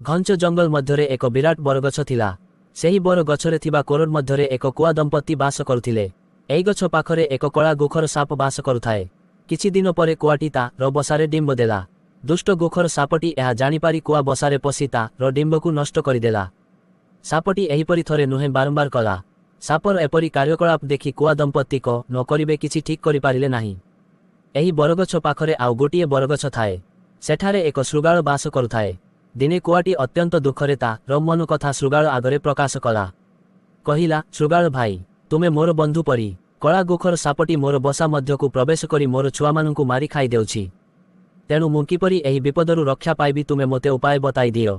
ଘଞ୍ଚ ଜଙ୍ଗଲ ମଧ୍ୟରେ ଏକ ବିରାଟ ବରଗଛ ଥିଲା। ସେହି ବର ଗଛରେ ଥିବା କୋରଡ଼ ମଧ୍ୟରେ ଏକ କୁଆ ଦମ୍ପତି ବାସ କରୁଥିଲେ। ଏହି ଗଛ ପାଖରେ ଏକ କଳା ଗୋଖର ସାପ ବାସ କରୁଥାଏ। କିଛି ଦିନ ପରେ କୁଆଟି ତା ର ବସାରେ ଡିମ୍ବ ଦେଲା। ଦୁଷ୍ଟ ଗୋଖର ସାପଟି ଏହା ଜାଣିପାରି କୁଆ ବସାରେ ପଶି ତା ର ଡିମ୍ବକୁ ନଷ୍ଟ କରିଦେଲା। ସାପଟି ଏହିପରି ଥରେ ନୁହେଁ, ବାରମ୍ବାର କଲା। ସାପର ଏପରି କାର୍ଯ୍ୟକଳାପ ଦେଖି କୁଆ ଦମ୍ପତି ନ କରିବେ କିଛି ଠିକ୍ କରିପାରିଲେ ନାହିଁ। ଏହି ବରଗଛ ପାଖରେ ଆଉ ଗୋଟିଏ ବରଗଛ ଥାଏ। ସେଠାରେ ଏକ ଶୃଗାଳ ବାସ କରୁଥାଏ। ଦିନେ କୁଆଟି ଅତ୍ୟନ୍ତ ଦୁଃଖରେ ତା ର ମନ କଥା ଶୃଗାଳ ଆଗରେ ପ୍ରକାଶ କଲା। କହିଲା, "ଶୃଗାଳ ଭାଇ, ତୁମେ ମୋର ବନ୍ଧୁ ପରି। କଳା ଗୋଖର ସାପଟି ମୋର ବସା ମଧ୍ୟକୁ ପ୍ରବେଶ କରି ମୋର ଛୁଆମାନଙ୍କୁ ମାରି ଖାଇଦେଉଛି। ତେଣୁ ମୁଁ କିପରି ଏହି ବିପଦରୁ ରକ୍ଷା ପାଇବି, ତୁମେ ମୋତେ ଉପାୟ ବତାଇ ଦିଅ।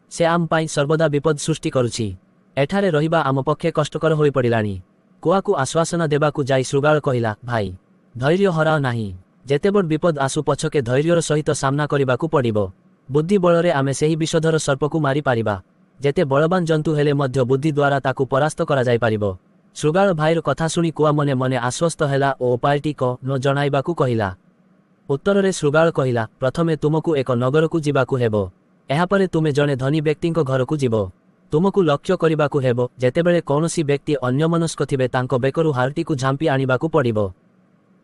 ସେ ଆମ ପାଇଁ ସର୍ବଦା ବିପଦ ସୃଷ୍ଟି କରୁଛି। ଏଠାରେ ରହିବା ଆମ ପକ୍ଷେ କଷ୍ଟକର ହୋଇପଡ଼ିଲାଣି।" କୁଆକୁ ଆଶ୍ୱାସନା ଦେବାକୁ ଯାଇ ଶୃଗାଳ କହିଲା, "ଭାଇ, ଧୈର୍ଯ୍ୟ ହରାଅ ନାହିଁ। ଯେତେ ବଡ଼ ବିପଦ ଆସୁ ପଛକେ ଧୈର୍ଯ୍ୟର ସହିତ ସାମ୍ନା କରିବାକୁ ପଡ଼ିବ। ବୁଦ୍ଧି ବଳରେ ଆମେ ସେହି ବିଷଧର ସର୍ପକୁ ମାରିପାରିବା। ଯେତେ ବଳବାନ ଜନ୍ତୁ ହେଲେ ମଧ୍ୟ ବୁଦ୍ଧି ଦ୍ୱାରା ତାକୁ ପରାସ୍ତ କରାଯାଇପାରିବ।" ଶୃଗାଳ ଭାଇର କଥା ଶୁଣି କୁଆ ମନେ ମନେ ଆଶ୍ୱସ୍ତ ହେଲା ଓ ଉପାୟଟି ନ ଜଣାଇବାକୁ କହିଲା। ଉତ୍ତରରେ ଶୃଗାଳ କହିଲା, "ପ୍ରଥମେ ତୁମକୁ ଏକ ନଗରକୁ ଯିବାକୁ ହେବ। ଏହାପରେ ତୁମେ ଜଣେ ଧନୀ ବ୍ୟକ୍ତିଙ୍କ ଘରକୁ ଯିବ। ତୁମକୁ ଲକ୍ଷ୍ୟ କରିବାକୁ ହେବ, ଯେତେବେଳେ କୌଣସି ବ୍ୟକ୍ତି ଅନ୍ୟମନସ୍କ ଥିବେ, ତାଙ୍କ ବେକରୁ ହାରଟିକୁ ଝାମ୍ପି ଆଣିବାକୁ ପଡ଼ିବ।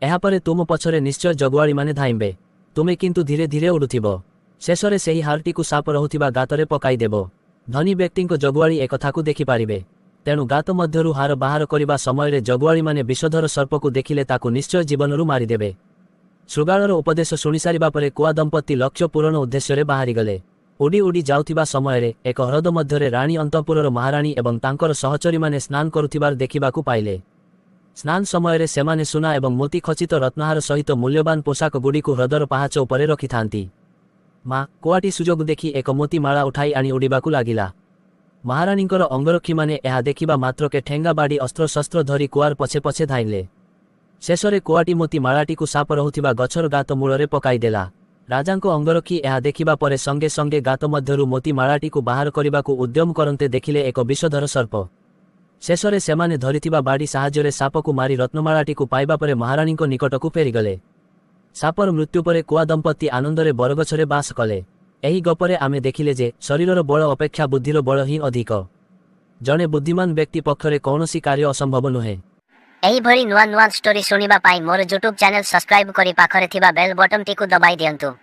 ଏହାପରେ ତୁମ ପଛରେ ନିଶ୍ଚୟ ଜଗୁଆଳିମାନେ ଧାଇଁବେ। ତୁମେ କିନ୍ତୁ ଧୀରେ ଧୀରେ ଉଡ଼ୁଥିବ। ଶେଷରେ ସେହି ହାରଟିକୁ ସାପ ରହୁଥିବା ଗାତରେ ପକାଇଦେବ। ଧନୀ ବ୍ୟକ୍ତିଙ୍କ ଜଗୁଆଳି ଏକଥାକୁ ଦେଖିପାରିବେ। ତେଣୁ ଗାତ ମଧ୍ୟରୁ ହାର ବାହାର କରିବା ସମୟରେ ଜଗୁଆଳିମାନେ ବିଷଧର ସର୍ପକୁ ଦେଖିଲେ ତାକୁ ନିଶ୍ଚୟ ଜୀବନରୁ ମାରିଦେବେ।" ଶୃଗାଳର ଉପଦେଶ ଶୁଣିସାରିବା ପରେ କୁଆ ଦମ୍ପତି ଲକ୍ଷ୍ୟ ପୂରଣ ଉଦ୍ଦେଶ୍ୟରେ ବାହାରିଗଲେ। ଉଡ଼ି ଉଡ଼ି ଯାଉଥିବା ସମୟରେ ଏକ ହ୍ରଦ ମଧ୍ୟରେ ରାଣୀ ଅନ୍ତଃପୁରର ମହାରାଣୀ ଏବଂ ତାଙ୍କର ସହଚରୀମାନେ ସ୍ନାନ କରୁଥିବାର ଦେଖିବାକୁ ପାଇଲେ। ସ୍ନାନ ସମୟରେ ସେମାନେ ସୁନା ଏବଂ ମୋତି ଖଚିତ ରତ୍ନହାର ସହିତ ମୂଲ୍ୟବାନ ପୋଷାକ ଗୁଡ଼ିକୁ ହ୍ରଦର ପାହାଚ ଉପରେ ରଖିଥାନ୍ତି। ମା କୁଆଟି ସୁଯୋଗ ଦେଖି ଏକ ମୋତି ମାଳା ଉଠାଇ ଆଣି ଉଡ଼ିବାକୁ ଲାଗିଲା। ମହାରାଣୀଙ୍କର ଅଙ୍ଗରକ୍ଷୀମାନେ ଏହା ଦେଖିବା ମାତ୍ରକେ ଠେଙ୍ଗା, ବାଡ଼ି, ଅସ୍ତ୍ରଶସ୍ତ୍ର ଧରି କୁଆର ପଛେ ପଛେ ଧାଇଁଲେ। ଶେଷରେ କୁଆଟି ମୋତି ମାଳାଟିକୁ ସାପ ରହୁଥିବା ଗଛର ଗାତ ମୂଳରେ ପକାଇଦେଲା। ରାଜାଙ୍କ ଅଙ୍ଗରକ୍ଷୀ ଏହା ଦେଖିବା ପରେ ସଙ୍ଗେ ସଙ୍ଗେ ଗାତ ମଧ୍ୟରୁ ମୋତି ମାଳାଟିକୁ ବାହାର କରିବାକୁ ଉଦ୍ୟମ କରନ୍ତେ ଦେଖିଲେ ଏକ ବିଷଧର ସର୍ପ। ଶେଷରେ ସେମାନେ ଧରିଥିବା ବାଡ଼ି ସାହାଯ୍ୟରେ ସାପକୁ ମାରି ରତ୍ନମାଳାଟିକୁ ପାଇବା ପରେ ମହାରାଣୀଙ୍କ ନିକଟକୁ ଫେରିଗଲେ। ସାପର ମୃତ୍ୟୁ ପରେ କୁଆ ଦମ୍ପତି ଆନନ୍ଦରେ ବରଗଛରେ ବାସ କଲେ। ଏହି ଗପରେ ଆମେ ଦେଖିଲେ ଯେ ଶରୀରର ବଳ ଅପେକ୍ଷା ବୁଦ୍ଧିର ବଳ ହିଁ ଅଧିକ। ଜଣେ ବୁଦ୍ଧିମାନ ବ୍ୟକ୍ତି ପକ୍ଷରେ କୌଣସି କାର୍ଯ୍ୟ ଅସମ୍ଭବ ନୁହେଁ। ଏହିଭଳି ନୂଆ ନୂଆ ଷ୍ଟୋରି ଶୁଣିବା ପାଇଁ ମୋର ୟୁଟ୍ୟୁବ୍ ଚ୍ୟାନେଲ୍ ସବସ୍କ୍ରାଇବ୍ କରି ପାଖରେ ଥିବା ବେଲ୍ ବଟନ୍ଟିକୁ ଦବାଇ ଦିଅନ୍ତୁ।